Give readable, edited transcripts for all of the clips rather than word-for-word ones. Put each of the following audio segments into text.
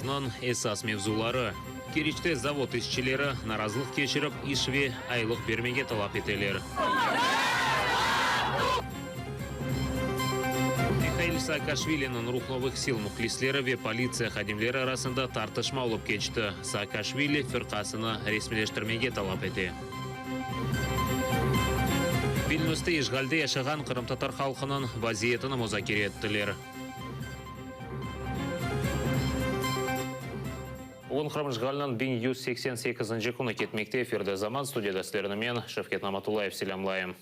Toplaşuvnıñ esas mevzuları, Keriçte zavod işçileri narazılıq keçirip, iş ve aylıq bermege talap eteler. Mihail Saakaşviliniñ Ruh novıh sil mühlisleri ve politsiya hadimleri arasında tartışma olıp keçti. Saakaşvili firqasını resmileştirmege talap ete. Vilnüste işğalde yaşağan qırımtatar halqınıñ vaziyetini muzakere ettiler. Bugün Qırım işğaliniñ 1188-nci künü ketmekte. Efirde Zaman, studiyada sizlerni men, Şevket Namatullayev, selâmlayım.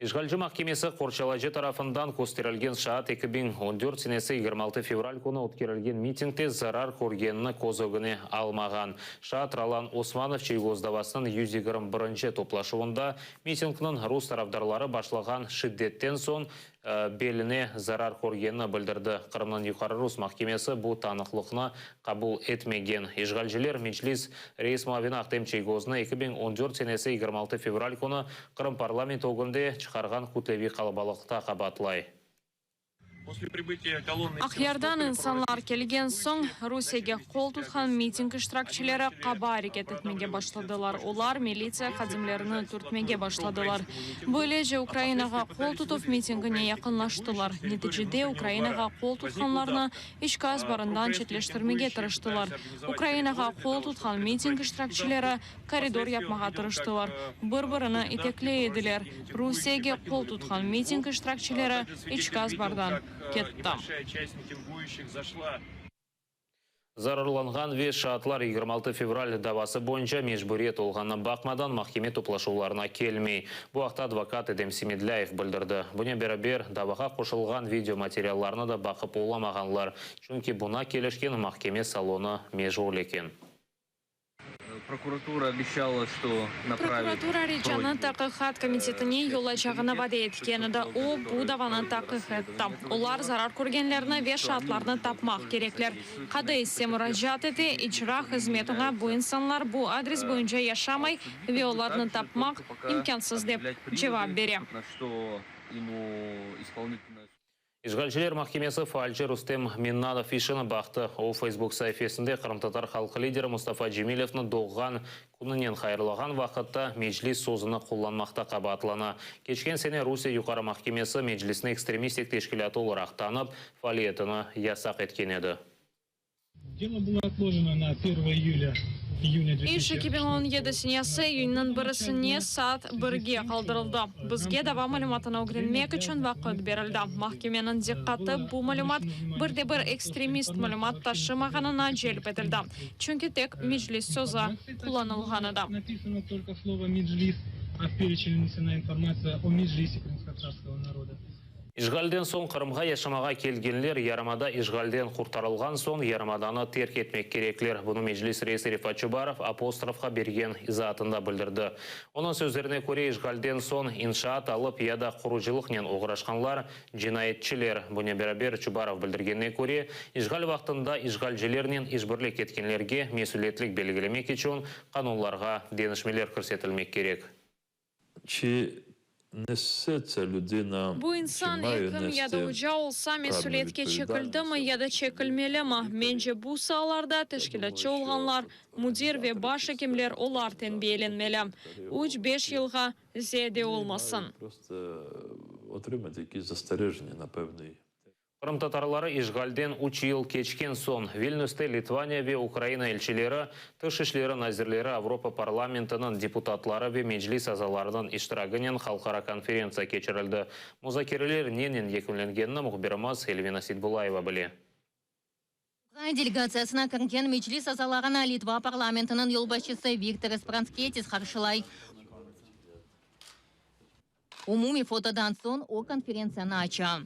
İşğalci mahkemesi qorçalayıcı tarafından kösterilgen şaat 2014 senesi 26 fevral künü ötkerilgen mitingde zarar körgenini köz ögüne almağan. Şaat Rolan Osmanov Çiygoz davasınıñ 121-nci toplaşuvında mitingniñ rus tarafdarları başlağan şiddetten soñ beline zarar körgenini bildirdi. Qırımnıñ Yuqarı rus mahkemesi bu tanıqlıqnı qabul etmegen. İşğalciler Meclis reis muavini Ahtem Çiygoznı 2014 senesi 26 fevral künü Qırım parlamenti ögünde çıqarğan kütleviy qalabalıqta qabaatlay. Aqyardan insanlar kelgen soñ, Rusiyege qol tutqan miting iştirakçileri qaba areket etmege başladılar, olar militsiya hadimlerini türtmege başladılar. Böylece, Ukrainağa qol tutuv mitingine yaqınlaştılar. Neticede, Ukrainağa qol tutqanlarnı içki azbarından çetleştirmege tırıştılar. Ukrainağa qol tutqan miting iştirakçileri koridor yapmağa tırıştılar, bir-birini itekley ediler. Rusiyege qol tutqan miting iştirakçileri içki azbardan ketti. Zararlanğan ve şaatlar 26 fevral davası boyunca mecburiyet olğanına baqmadan mahkeme toplaşuvlarına kelmey. Bu aqta advokat Edem Semedlâyev bildirdi. Bunen beraber, davağa qoşulğan video materiallarnı da baqıp olamağanlar, çünki buña kelişken mahkeme salonı meşğul eken. Prokuratura ricanı Taqiqat komitetine yollaycağını vade etken edi, o, bu davanı taqiq etti. Olar zarar körgenlerni ve şaatlarnı tapmaq kerekler. Qadı ise muracaat ete, icra hızmet oña bu insanlar bu adres boyunca yaşamay ve olarnı tapmaq imkânsız dep cevap bere. İşğalciler mahkemesi faalci Rustem Mennanov işini baqtı. O, Facebook saifesinde qırımtatar halqı lideri Mustafa Cemilevni doğğan kününen hayırlağan vaqıtta Meclis sözüni qullanmaqta qabaatlana. Keçken sene Rusiye Yuqarı mahkemesi Meclisni ekstremistik teşkilâtı olaraq tanıp, faaliyetini yasaq etken edi. İş 2017 senesi iyünniñ birisine saat birge qaldırıldı. Bizge dava malümatını ögrenmek içün vaqıt berildi. Mahkemeniñ diqqatı bu malümat bir de bir ekstremist malümat taşımağanına celp etildi, çünki tek Meclis sözü qullanılğan edi. İşğalden soñ Qırımğa yaşamağa kelgenler yarımada işğalden qurtarılğan soñ yarımadanı terk etmek kerekler. Bunı Meclis reisi Refat Çubarov Apostrofqa bergen izaatında bildirdi. Onıñ sözlerine köre, işğalden soñ inşaat alıp ya da qurucılıqnen oğraşqanlar, cinayetçiler. Bunen beraber, Çubarov bildirgenine köre, işğal vaqtında işğalcilernen işbirlik etkenlerge mesüliyetlik belgilemek içün qanunlarğa deñişmeler kirsetilmek kerek. Çi nesse tsâ lüdina, Bu çi insan maye ekim ya da neste oca olsa, pravnu mesüliyetke çekildimi vitpovidalnost ya da çekilmelimi? Mence, bu saalarda teşkilâtçı olğanlar, müdir ve baş ekimler olar tenbiyelenmeli. Üç-beş yılğa ziyade olmasın. Qırımtatarları işğalden üç yıl keçken soñ Vilnüste Litvaniya ve Ukraina elçileri, Tış işleri nazirleri, Avropa parlamentiniñ deputatları ve Meclis azalarınıñ iştiraginen halqara konferentsiya keçirildi. Muzakereler nenen yekünlengenini mühbirimiz Elvina Seitbulayeva bile. Ukraina delegatsiyasına kirgen Meclis azalarını Litva parlamentiniñ yolbaşçısı Viktoras Pranckietis qarşılay. Umumiy fotodan soñ o konferentsiyanı aça.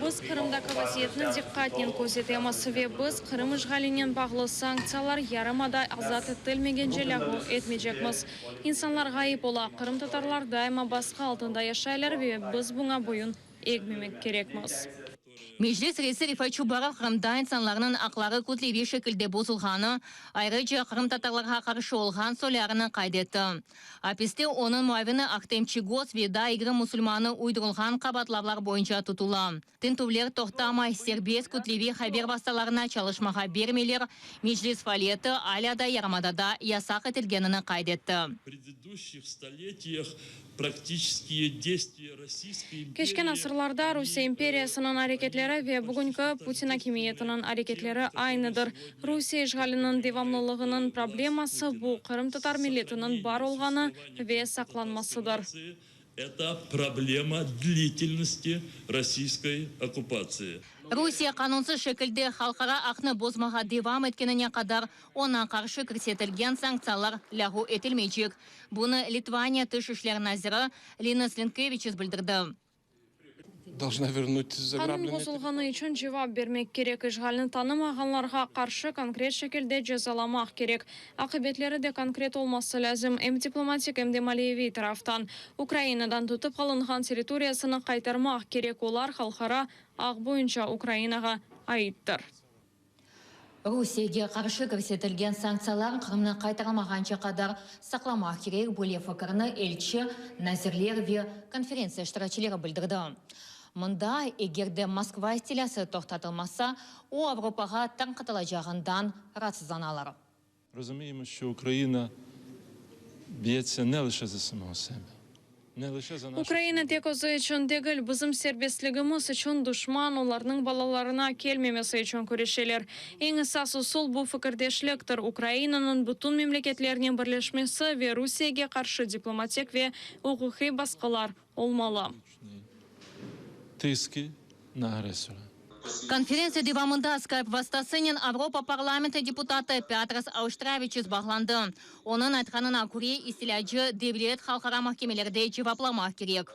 Biz Qırımdaki vaziyetni diqqatnen közetemiz ve biz Qırım işğalinen bağlı sanktsiyalar yarımada azat etilmegence lâğu etmeycekmiz. İnsanlar ğayıp ola, qırımtatarlar daima basqı altında yaşaylar ve biz buña boyun egmemek kerekmiz. Meclis reisi Refat Çubarov Qırımda insanlarnıñ aqları kütleviy şekilde bozulğanı, ayrıca qırımtatarlarğa qarşı olğan soylarını qayd etti. Apiste onıñ muavini Ahtem Çiygoz ve daa 20 musulmanı uydurılğan qabaatlavlar boyunca tutula. Tintüvler toqtamay, serbest kütleviy haber vastalarına çalışmağa bermeyler, Meclis faaliyeti alâ da yarımadada yasaq etilgenini qayd etti. Keçken asırlarda Rusiye imperiyasınıñ areketleri ve bugünki Putin akimiyetiniñ areketleri aynıdır. Rusiye işğaliniñ devamlılığınıñ probleması bu, qırımtatar milletiniñ bar olğanı ve saqlanmasıdır. Eto problema dlitelnosti rossiyskoy okkupatsii. Rusiye qanunsız şekilde halqara aqnı bozmağa devam etkenine qadar oña qarşı kirsetilgen sanktsiyalar lâğu etilmeycek. Bunı Litvaniya Tış işler naziri Linas Linkeviçus bildirdi. Qanun bozulğanı içün cevap bermek kerek, işğalni tanımağanlarğa qarşı konkret şekilde cezalamaq kerek. Aqibetleri de konkret olması lâzim, em diplomatik, em de maliyeviy taraftan. Ukrainadan tutıp alınğan territoriyasını qaytarmaq kerek, olar halqara aq boyunca Ukrainağa aittir. Rusiyege qarşı kirsetilgen sanktsiyalar Qırımnı qaytarılmağanca qadar saqlamaq kerek, böyle fikirni elçi, nazirler ve konferentsiya iştirakçileri bildirdi. Mında, eger de Moskva istilâsı toqtatılmasa, o Avropağa tarqatılacağından raatsızlanalar. Rozumiyemo, şço Ukraina biyetsia ne lışe za samogo sebe, ne lışe za naşu Ukraina tek özü içün degil, bizim serbestligimiz içün duşman olarnıñ balalarına kelmemesi içün küreşeler. Eñ esas usul bu fikirdeşliktir, Ukrainanıñ bütün memleketlernen birleşmesi ve Rusiyege qarşı diplomatik ve uquqiy basqılar olmalı. Tıski na agresora. Konferentsiya devamında Skype vastasınen Avropa parlamenti deputatı Pâtras Auştrâviçüs bağlandı. Onıñ aytqanına köre, istilâcı devlet halqara mahkemelerde cevaplamaq kerek.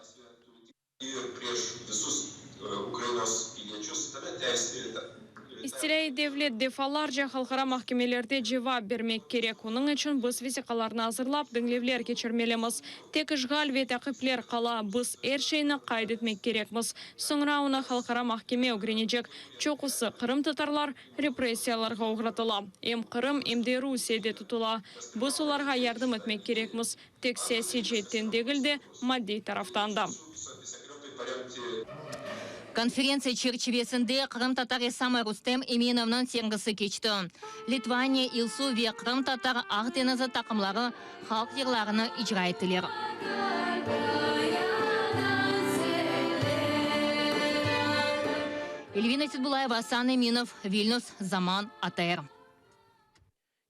İstilâiy devlet defalarca halqara mahkemelerde cevap bermek kerek. Onıñ içün biz vesiqalarnı azırlap, diñlevler keçirmelimiz. Tek işğal ve taqipler qala. Biz er şeyni qayd etmek kerekmiz. Soñra onı halqara mahkeme ögrenecek. Çoqusı qırımtatarlar repressiyalarğa oğratıla. Em Qırım, em de Rusiyede tutula. Biz olarğa yardım etmek kerekmiz. Tek siyasiy ceetten degil de, maddiy taraftan da. Konferentsiya çerçivesinde qırımtatar ressamı Rustem Eminovnıñ sergisi keçti. Litvaniya, İlsu ve Qırımtatar Aq deñizi taqımları halq yırlarını icra ettiler. Elvina Seitbulayeva, Asan Eminov, Vilnüs, Zaman, ATR.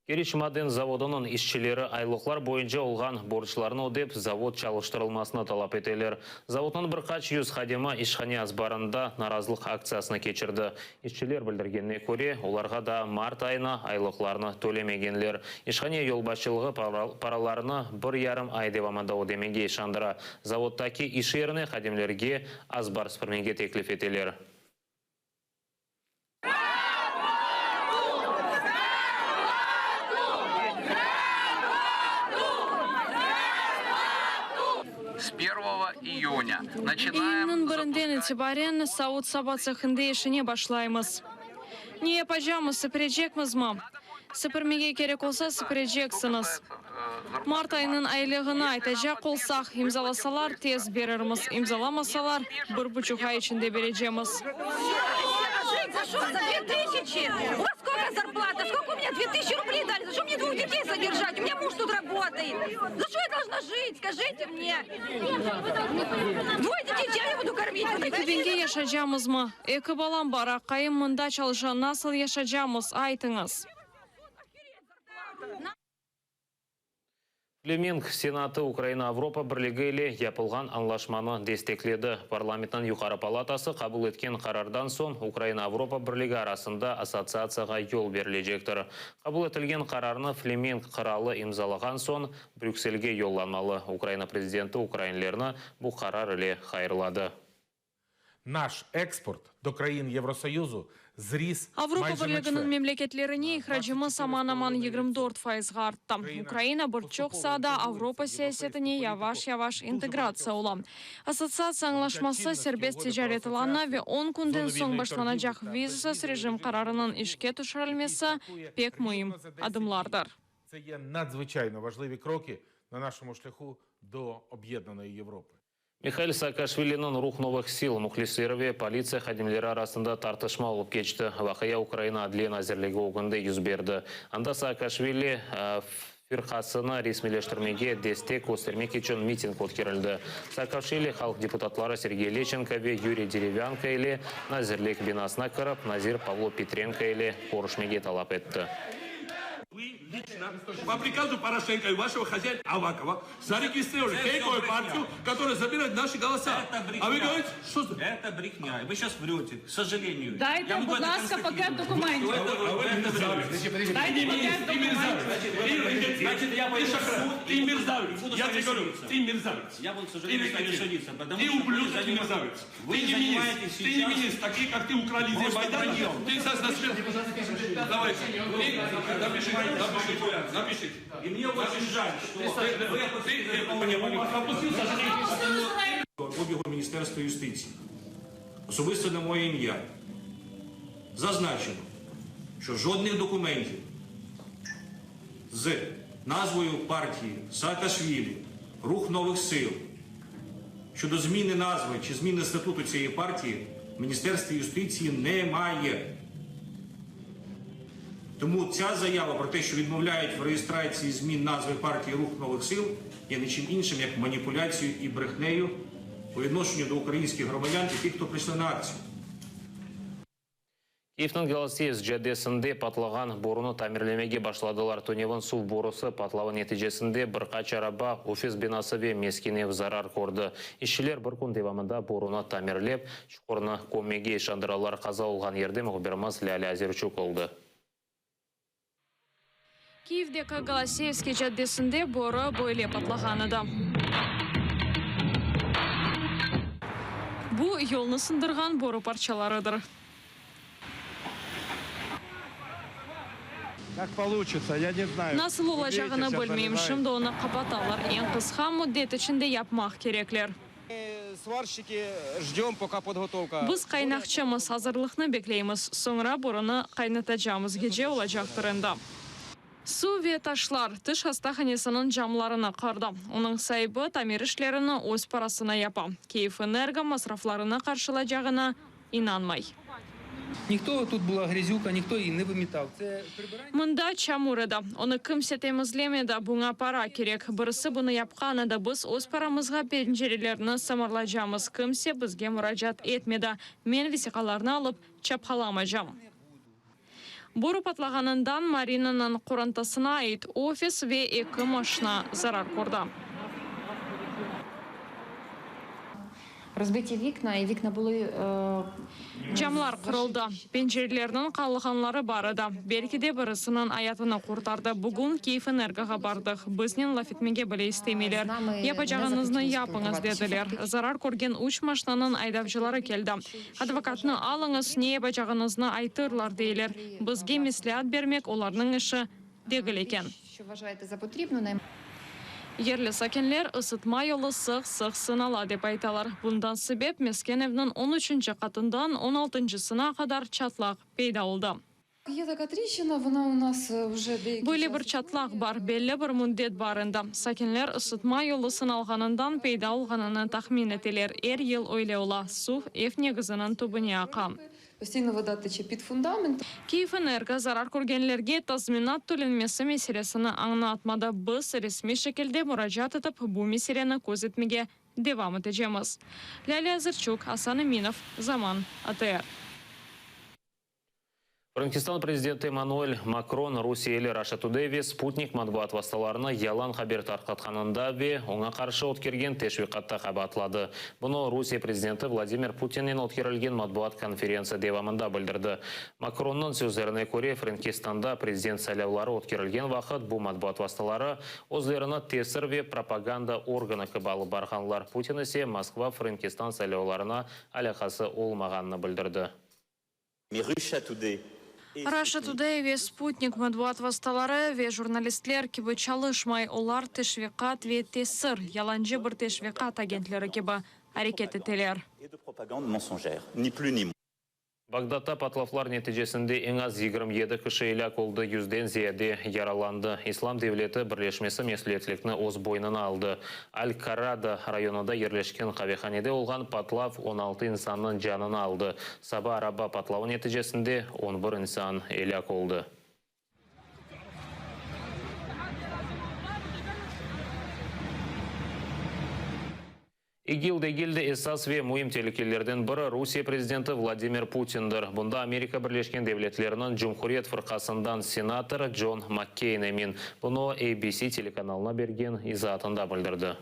Keriç maden zavodınıñ işçileri aylıqlar boyunca olğan borclarnı ödep, zavod çalıştırılmasını talap eteler. Zavodnıñ bir qaç yüz hadimi işhane azbarında narazılıq aktsiyasını keçirdi. İşçiler bildirgenine köre, olarğa daa mart ayına aylıqlarnı tölemegenler. İşhane yolbaşçılığı paralarnı bir yarım ay devamında ödemege işandıra. Zavoddaki iş yerine hadimlerge azbar süpürmege teklif eteler. İyünniñ birinden itibaren savut-saba tsehinde işine başlaymız. Ne yapacamız, sipirecekmizmi? Sipirmege kerek olsa, sipireceksiñiz. Mart ayınıñ aylığını aytacaq olsaq, imzalasalar, tez berirmiz, imzalamasalar, bir buçuq ay içinde berecemiz. Eki biñge yaşaycamızmı? Eki balam bar, aqayım mında çalışa, nasıl yaşaycamız, aytıñız? Flemenk Senatı Ukraina Avropa Birligi ile yapılğan añlaşmanı destekledi. Parlamentniñ yuqarı palatası qabul etken qarardan soñ Ukraina Avropa Birligi arasında assotsiatsiyağa yol berilecektir. Qabul etilgen qararnı Flemenk qıralı imzalağan soñ Brükselge yollanmalı. Ukraina prezidenti ukrainlerni bu qarar ile hayırladı. Наш експорт до країн Євросоюзу зріс Avropa майже на Birliginiñ чверть. memleketlerine ihracımız aman-aman 24 fayızğa arttı. Ukraina bir çoq saada Avropa siyasetine yavaş-yavaş integratsiya ola. Assotsiatsiya añlaşması, serbest ticaret alanı ve on künden soñ başlanacaq vizasız rejim qararınıñ işke tüşürilmesi pek müim adımlardır. Це є надзвичайно важливі кроки на нашому шляху до об'єднаної Європи. Mihail Saakaşviliniñ Ruh novıh sil mühlisleri ve politsiya hadimleri arasında tartışma olıp keçti. Vaqia Ukraina Adliye nazirligi ögünde yüz berdi. Anda Saakaşvili firqasını resmiyleştirmege destek köstermek içün miting ötkerildi. Saakaşvili halq deputatları Sergey Leşçenko ve Yuriy Derevânko ile nazirlik binasına kirip, nazir Pavlo Petrenko ile körüşmege talap etti. Вы лично по приказу Порошенко и вашего хозяина Авакова зарегистрировали фейковую партию, которая забирает наши голоса. А вы говорите, что за... Это брехня. Вы сейчас врете, к сожалению. Дайте, Я могу будь это ласка, пакет констатировать. документів. А вы мерзавец. Дайте пакет Ты мерзавец. Ты, Значит, я ты пойду в шахрай. суд Ты и буду- мерзавец. и буду Я с вами тебе говорю, судиться. ты мерзавец. Я буду, к сожалению, Ты с вами рекетир. судиться, потому Ты что вы ублюдок и занимаетесь- мерзавец. Вы Ты не министр. занимаетесь Ты не сейчас министр. Такие, как ты, украли идею Просто Майдана. враньем. Ты сейчас на свет. Давай. Ты напишите, напишите, напишите. И мне очень жаль, что Ты, вы ты, ты опустился. обігу Міністерства юстиції. Особисто на моє ім'я. Зазначено, що жодних документів з назвою партії Саакашвілі, Рух нових сил щодо зміни назви чи зміни статуту цієї партії в Міністерстві юстиції немає. Тому ця заява про те, що відмовляють в реєстрації змін назви партії Рух нових сил, є не чим іншим, як маніпуляцією і брехнею по відношенню до українських громадян і тих, хто прийшли на акцію. Kyivniñ Голосeevsk caddesinde patlağan borunı tamirlemege başladılar. Tünevin suv borusı patlavı neticesinde bir qaç araba, ofis binası ve mesken ev zarar kördi. İşçiler bir kün devamında borunı tamirlep, çuqurnı kömmege işandıralar. Qaza olğan yerde mühbirimiz Lâle Ozerçuk oldı. Kyivdeki Голосeevskiy caddesinde boru böyle patlağan edi. Bu, yolnı sındırğan boru parçalarıdır. Как получится, я не знаю. Nasıl olacağını bilmeyim. Şimdi onı qapatalar. Eñ qısqa müddet içinde yapmaq kerekler. Сварщики ждем, пока подготовка. Biz qaynaqçımız, azırlıqnı bekleymiz. Soñra borunı qaynatacağımız gece olacaqtır endi. Suv ve taşlar tiş hastahanesiniñ camlarını qırdı. Onıñ saibi tamir işlerini öz parasına yapa. Kyivenergo masraflarını qarşılaycağına inanmay. Ніхто тут була грязюка, ніхто її не вимітав. Це прибирання. Mında çamur edi. Onı kimse temizlemedi, buña para kerek. Birisi bunı yapqan edi, biz öz paramızğa pencerelerni sımarlaycaqmız. Kimse bizge muracaat etmedi. Men vesiqalarnı alıp çapqalamaycam. Boru patlağanından Marinanıñ qorantasına ait ofis ve eki maşina zarar kördi. Розбиті вікна, і вікна були Camlar qırıldı, pencerelerniñ qalğanları bar edi. Belki de birisiniñ ayatını qurtardı. Bugün Kyivenergoğa bardıq. Biznen laf etmege bile istemeyler. Yapacağıñıznı yapıñız, dediler. Zarar körgen üç maşinanıñ aydavcıları keldi. Advokatnı alıñız, ne yapacağıñıznı aytırlar, deyler. Bizge mesleat bermek olarnıñ işi degil eken. Що вважаєте за потрібне, най- Yerli sakinler ısıtma yolu sıq-sıq sınala, dep aytalar. Bundan sebep mesken evniñ on üçünci qatından on altıncısına qadar çatlaq peyda oldı. Є така тріщина, вона у нас вже деякий Böyle час bir çatlaq bar, belli bir müddet bar endi. Sakinler ısıtma yolu sınalğanından peyda olğanını tahmin eteler. Er yıl öyle ola, suv ev negiziniñ tübüne aqa. Постійно вода тече під фундамент. Kyivenergo zarar körgenlerge tazminat tölenmesi meselesini añlatmadı. Biz resmiy şekilde muracaat etip, bu meseleni közetmege devam etecekmiz. Lâle Ozerçuk, Asan Eminov, Zaman, ATR. Frenkistan prezidenti Emmanuel Makron rusiyeli Russia Today ve Sputnik matbuat vastalarını yalan haber tarqatqanında ve oña qarşı ötkergen teşviqatta qabaatladı. Bunı Rusiye prezidenti Vladimir Putinnen ötkerilgen matbuat konferentsiya devamında bildirdi. Makronnıñ sözlerine köre, Frenkistanda prezident saylavları ötkerilgen vaqıt bu matbuat vastaları özlerini tesir ve propaganda organı kibi alıp barğanlar, Putin ise Moskva Frenkistan saylavlarına alâqası olmağanını bildirdi. Russia Today ve Sputnik matbuat vastaları ve jurnalistler kibi çalışmay, olar teşviqat ve tesir, yalancı bir teşviqat agentleri kibi areket eteler. Bağdatta patlavlar neticesinde eñ az 27 kişi elâk oldı, yüzden ziyade yaralandı. İslam devleti birleşmesi mesüliyetlikni öz boynuna aldı. Al-Karrada rayonında yerleşken qavehanede olğan patlav 16 insannıñ canını aldı. Saba araba patlavı neticesinde on bir insan elâk oldı. İGİL degil de, esas ve müim telükelerden biri Rusiye prezidenti Vladimir Putindir. Bunda Amerika Birleşken Devletleriniñ Cumhuriyet fırqasından senator Con Makkeyn emin. Bunı o, ABC telekanalına bergen izaatında bildirdi.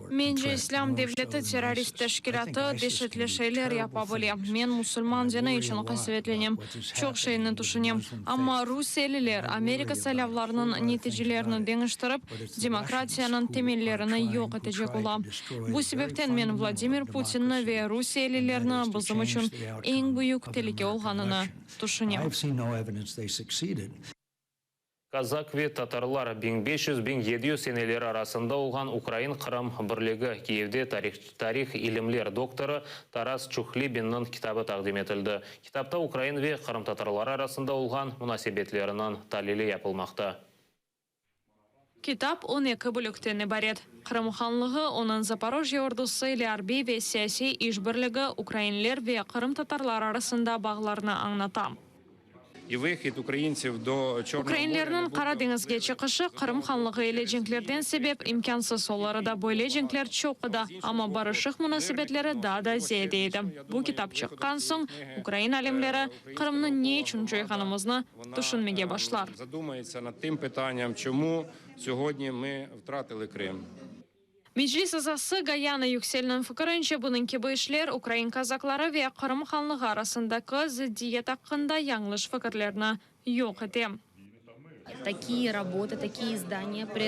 Mence, İslâm devleti terrorist teşkilâtı deşetli şeyler yapa bile. Men musulman dini içün qasevetlenem, çoq şeyni tüşünem. Amma rusiyeliler Amerika saylavlarınıñ neticelerini deñiştirip, demokratiyanıñ temellerini yoq etecek ola. Bu sebepten men Vladimir Putinni ve rusiyelilerni bizim içün eñ büyük telüke olğanını tüşünem. Kazak ve tatarlar 1500-1700 seneleri arasında olğan Ukrain-Qırım birligi Kiyevde tarih ilimler doktorı Taras Çuhlibinniñ kitabı taqdim etildi. Kitapta ukrain ve qırımtatarları arasında olğan munasebetleriniñ talili yapılmaqta. Kitap 12 bölükten ibaret. Qırım hanlığı, onıñ Zaporojye ordusı ile arbiy ve siyasiy işbirligi ukrainler ve qırımtatarlar arasında bağlarnı añlata. Ukrainlerniñ Qara deñizge çıqışı Qırım hanlığı ile cenklerden sebep imkânsız olur edi. Böyle cenkler çoq edi, amma barışıq munasebetleri daa da ziyade edi. Bu kitap çıqqan soñ, ukrain alimleri Qırımnı ne içün coyğanımıznı tüşünmege başlar. Meclis azası Gayana Yükselniñ fikirince, bunıñ kibi işler ukrain kazakları ve Qırım hanlığı arasındaki zıddiyet aqqında yañlış fikirlerni yoq ete.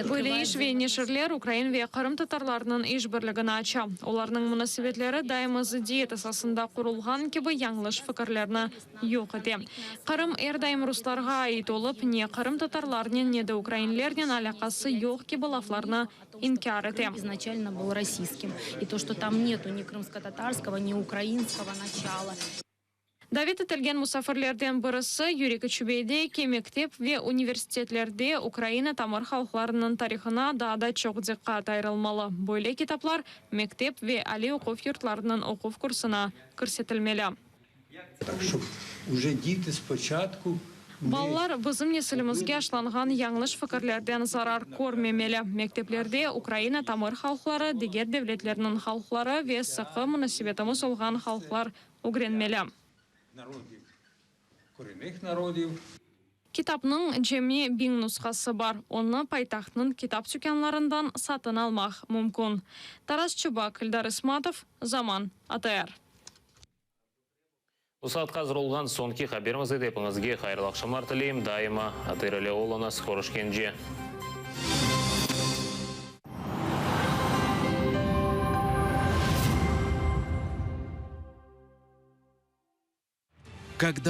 Böyle iş ve neşirler ukrain ve qırımtatarlarnıñ işbirligini aça, olarnıñ munasebetleri daima zıddiyet esasında qurulğan kibi yañlış fikirlerni yoq ete. Qırım er daim ruslarğa ait olıp, ne qırımtatarlarnen, ne de ukrainlernen alâqası yoq kibi laflarnı inkâr ete. Davet etilgen musafirlerden birisi Yuriy Koçubey dey ki, mektep ve universitetlerde Ukraina tamır halqlarınıñ tarihına daa da çoq diqqat ayırılmalı. Böyle kitaplar mektep ve aliy oquv yurtlarınıñ oquv kursuna kirsetilmeli. Balalar bizim nesilimizge aşlanğan yañlış fikirlerden zarar körmemeli. Mekteplerde Ukraina tamır halqları, diger devletlerniñ halqları ve sıqı munasebetimiz olğan halqlar ögrenmeli. Kitapnıñ cemi biñ nushası bar, onı paytahtnıñ kitap tükânlarından satın almaq mümkün. Taras Çubak, Eldar İsmatov, Zaman, ATR. Bu saatqa azır olğan soñki haberimiz edi. Epiñizge hayırlı aqşamlar tileyim. Daima ATR ile oluñız. Körüşkence.